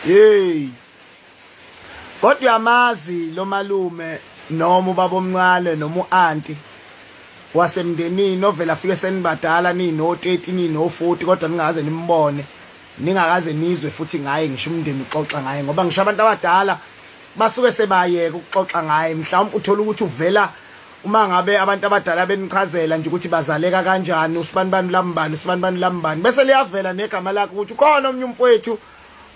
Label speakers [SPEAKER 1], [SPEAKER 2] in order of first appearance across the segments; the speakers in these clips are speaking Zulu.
[SPEAKER 1] Hey. Kodwa uyamazi lo malume noma ubaba omncane noma uanti wasemndenini ovela afike senibadala nino 30 nino 40 kodwa ningaze nimbone ningakaze nizwe futhi ngaye ngisho umndeni uxoxa ngaye ngoba ngisho abantu abadala basuke sebayeka ukuxoxa ngaye mhlawumbe uthola ukuthi uvela uma ngabe abantu abadala benichazela nje ukuthi bazaleka kanjani usibanibani lambani usibanibani lambani bese liyavela negama lakhe ukuthi ukhona omnye umfowethu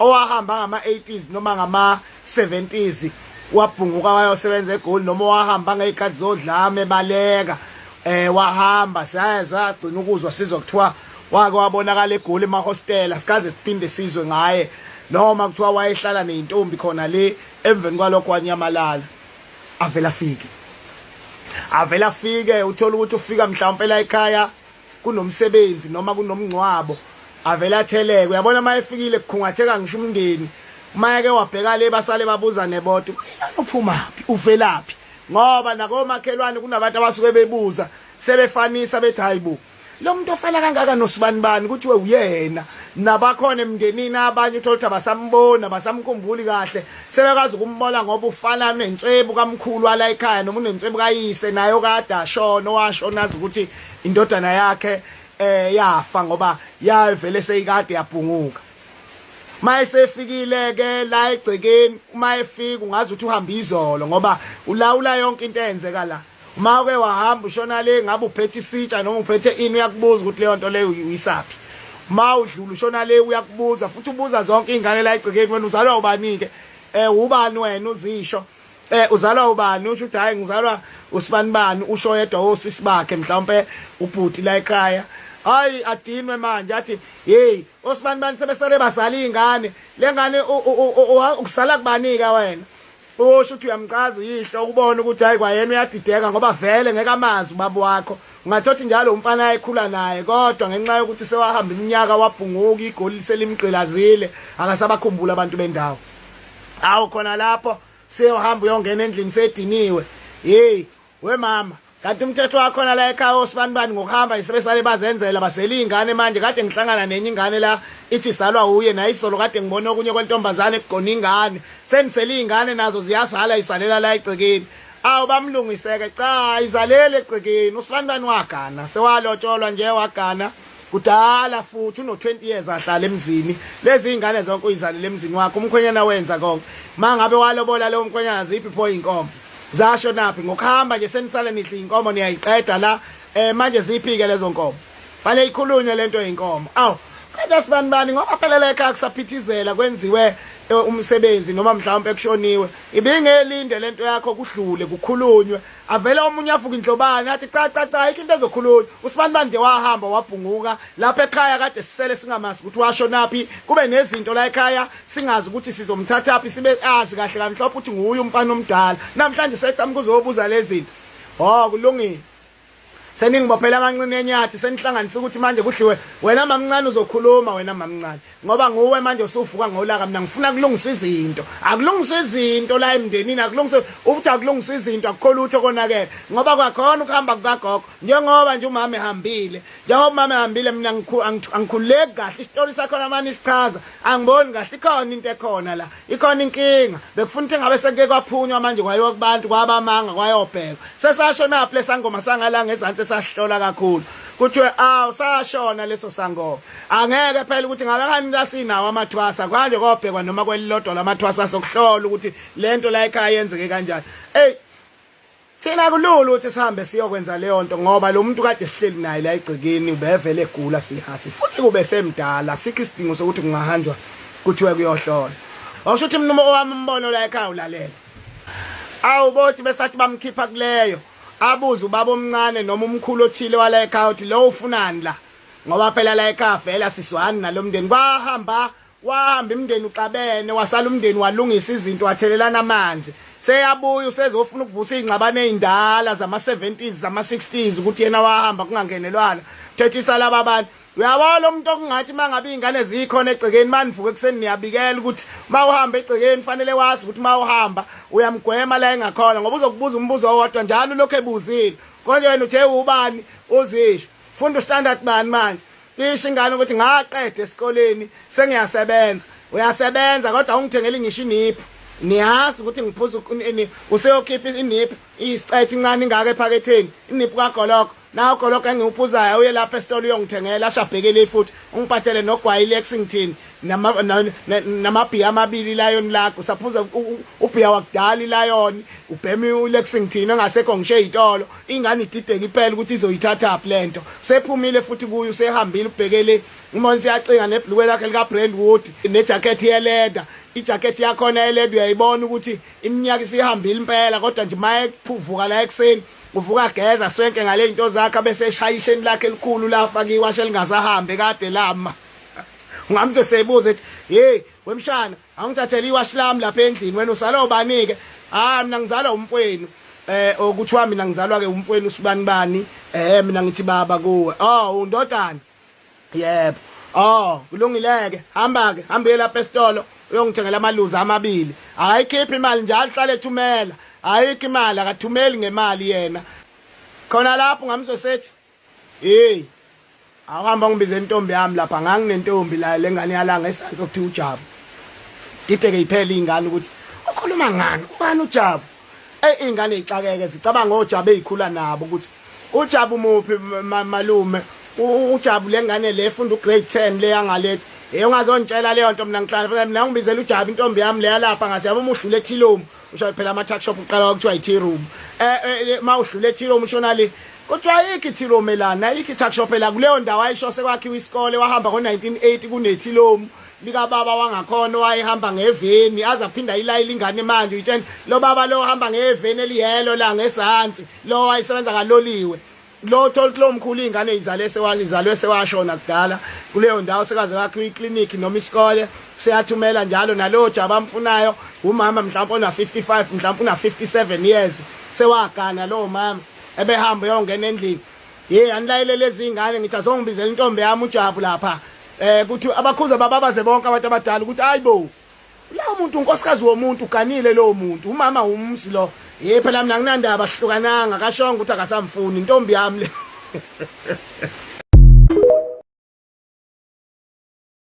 [SPEAKER 1] owahamba ngama-80s noma ngama-70s wabhunguka wayosebenza eGoli noma wahamba ngey'khathi zodlame baleka eh wahamba sayaza sigcina ukuzwa sizwa kuthiwa wake wabonakala eGoli emahostela sikaze siphinde sizwe ngaye noma kuthiwa wayehlala nezintombi khona le emveni kwalokho wanyamalala avela afike avela afike uthola ukuthi ufika mhlawumpe la ekhaya kunomsebenzi noma kunomngcwabo avele atheleke uyabona uma efikile kukhungatheka ngisho umndeni uma eke wabheka le basale babuza nebodwa ukuthi uphumaphi uvelaphi ngoba nakomakhelwane kunabantu abasuke bebuza sebefanisa bethi hayibo lo muntu ofana kangaka nosibanibani kuthiwe uyena nabakhona emndenini abanye uthola ukuthi abasamboni abasamkhumbuli kahle sebekwazi ukumbona ngoba ufana nenswebu kamkhulu wala ekhaya noma unenswebu kayise naye okade ashona owashona azi ukuthi indodana yakhe eh yafa ngoba yavele seyikade yabhunguka mayesefikile ke la egcekeni uma efika ungazi ukuthi uhamba izolo ngoba ulawula yonke into eyenzeka la uma uke wahamba ushona le ngabe uphethe isitsha noma uphethe ini uyakubuza ukuthi leyo nto leyo uyisaphi uma udlula ushona le uyakubuza futhi ubuza zonke iy'ngane la egcekeni wena uzalwa ubani-ke um ubani wena uzisho eh uzalwa ubani usho ukuthi hayi ngizalwa usibanibani usho yedwa osisi bakhe mhlawumbe ubhuti la ekhaya hayi adinwe manje athi hey osibanibani sebesele bazala izingane lengane ukusala kubanika wena usho ukuthi uyamchaza uyihlo ukubona ukuthi hayi kwayena uyadideka ngoba vele ngeke amazi ubaba wakho ungathothi njalo umfana ayekhula naye kodwa ngenxa yokuthi sewahamba iminyaka wabhunguka igoli selimgqilazile akasabakhumbula abantu bendawo awu khona lapho seyohamba uyongena endlini sediniwe hey we mama kanti umthetho wakhona la ekhaya osibanibani ngokuhamba nje sebesale bazenzela basele iy'ngane manje kade ngihlangana nenye ingane la ithi salwa uye naye isolo kade ngibona okunye kwentombazane kugona ingane senisele iy'ngane nazo ziyasala isalela la egcekeni awu bamlungiseke cha izalele egcekeni usibanibani wagana sewalotsholwa nje wagana kudala futhi uno-20 years ahlala emzini lezi iy'ngane zonke uyizalele emzini wakho umkhwenyana wenza konke ma ngabe walobola leyo mkhwenyana ziphi pho iy'nkomo zasho naphi ngokuhamba nje senisale nidla inkomo niyayiqeda la eh manje ziphike lezo nkomo fanele ikhulunywe lento yinkomo aw kodwa sibani bani ngoba phela la ekhaya kusaphithizela kwenziwe eh, umsebenzi noma mhlawumbe kushoniwe ibingelinde lento yakho kudlule kukhulunywe avele omunye avuka indlobane athi cha cha cha ayikho into ezokhulunywa usibanibani nje wahamba wabhunguka lapha ekhaya kade sisele singamazi ukuthi washo naphi kube nezinto la ekhaya singazi ukuthi sizomthathaphi sibe azi kahle kamhlophe ukuthi nguye umfana omdala namhlanje seqhamuka uzobuza lezi zinto oh kulungile seningibophela amanqina enyathi senihlanganisa ukuthi manje kudliwe wena mamncane uzokhuluma wena mamncane ngoba nguwe manje usuvuka ngolaka mina ngifuna kulungiswa izinto akulungiswa izinto la emndenini akulungiswa ukuthi akulungiswa izinto akukho lutho konakele ngoba kwakhona ukuhamba kukagogo njengoba nje umama ehambile njengoba umama ehambile mina angikhululeki kahle isitori sakhona mani isichaza angiboni kahle ikhona into ekhona la ikhona inkinga bekufuna ukuthi ngabe sekuke kwaphunywa manje kwayiwa kubantu kwabamanga kwayobhekwa sesashona phi lesangoma sangala ngezansi esasihlola kakhulu kuthiwe awu sashona leso sangoma angeke phela ukuthi ngabe kani lasinawo amathwasa kwanje kobhekwa noma kwelilodwa lamathwasa sokuhlola ukuthi lento la ekhaya yenzeke kanjani ey Thina kulula ukuthi sihambe siyokwenza leyo nto ngoba lo muntu kade sihleli naye la egcekeni ubevele egula sihasi futhi kube semdala sikho isidingo sokuthi kungahanjwa kuthiwe kuyohlola. Awusho ukuthi mina owami umbono la ekhaya ulalela. Awu bothi besathi bamkhipha kuleyo abuze ubaba omncane noma umkhulu othile wala ekhaya ukuthi lo ufunani la ngoba phela la ekhaya vele asizwani nalomndeni kwahamba Wahamba imndeni uxabene wasala umndeni walungisa izinto wathelelana amanzi seyabuya usezofuna ukuvusa izingxabano ezindala zama-70s zama-60s ukuthi yena wahamba kungangenelwana thethisa laba bantu uyabona umuntu okungathi uma ngabe iy'ngane zikhona egcekeni manivuka ekuseni niyabikela ukuthi uma uhamba egcekeni fanele wazi ukuthi uma uhamba uyamgwema la engakhona ngoba uzokubuza umbuzo owodwa njalo ulokhu ebuzile konje wena uthe ubani uzisho funda ustandard bani manje Isho ingane ukuthi ngaqeda esikoleni sengiyasebenza. Uyasebenza kodwa ungithengele ngisho iniphu. Niyazi ukuthi ngiphuza useyokhipha iniphu isicethe incane ingaka ephaketheni iniphu kagoloko. Nawo ugoloko engiwuphuzayo uye lapha esitolo uyongithengela ashabhekele futhi ungiphathele nogwayi Lexington namabhiya amabili Lion lakho usaphuza ubhiya wakudala iLion ubhema uLexington ongasekho ngisho ezitolo ingane idideke impela ukuthi izoyithatha phi lento sephumile futhi kuyo usehambile ubhekele umonsi uyacinga nebhlukwe lakhe lika Brandwood nejacket yeleda ijacket yakhona yeleda uyayibona ukuthi iminyaka isihambile impela kodwa nje maye kuphuvuka la ekseni uvuka geza swenke ngale into zakhe bese eshaya isheni lakhe elikhulu lafaka iwashe lingasahambe kade lama ungamze sebuza ethi hey wemshana awungithathele iwashi lami lapha endlini wena usala ubanike ah mina ngizalwa umfwenu eh okuthiwa mina ngizalwa ke umfwenu usibani bani eh mina ngithi baba kuwe oh undodana yebo oh kulungileke hamba ke hamba lapha esitolo uyongithengela amaluza amabili ayikhiphi imali njalo hlale ethumela ayikho imali akathumeli ngemali yena khona lapho ngamzwe sethi hey awuhamba ngibize intombi yami lapha nganginentombi la lengane yalanga esansi okuthiwa uJabu dideke iphela ingane ukuthi ukhuluma ngani ubani uJabu Ey ingane ixakeke zicabanga oJabu ezikhula nabo ukuthi uJabu muphi malume uJabu lengane le efunda ugrade 10 le yangalethi hey ungazongitshela leyo nto mina ngihlala mina ngibizela uJabu intombi yami leya lapha ngathi yabo uma udlula eThilomu usho phela ama tuck shop uqala kuthiwa i-tea room eh, eh uma udlula e-tea room ushona le kuthiwa ayikho i-tea room elana ayikho i-tuck shop ela kuleyo ndawo ayisho sekwakhiwa isikole wahamba ngo-1980 kune-tea room likababa wangakhona owayehamba ngeveni aze aphinda ilayile ingane manje uyitshena lo baba lo hamba ngeveni eliyelo la ngezansi lo wayesebenza kaloliwe lo thola lo mkhulu ingane izale sewalizalwe sewashona kudala kuleyo ndawo sekaze kwakhiwa iklinikhi noma isikole seyathumela njalo nalowo jaba amfunayo umama mhlawumbe ona 55 mhlawumbe una 57 years sewagana lowo mama ebehamba uyongena endlini Hey anilayele lezi ingane ngithi azongibizela intombi yami uJabu lapha. Eh kuthi abakhuza bababaze bonke abantu abadala ukuthi hayibo. Lo muntu unkosikazi womuntu uganile lo muntu umama umsi lo. Hey phela mina nginandaba hlukananga kashonga ukuthi akasamfuni intombi yami le.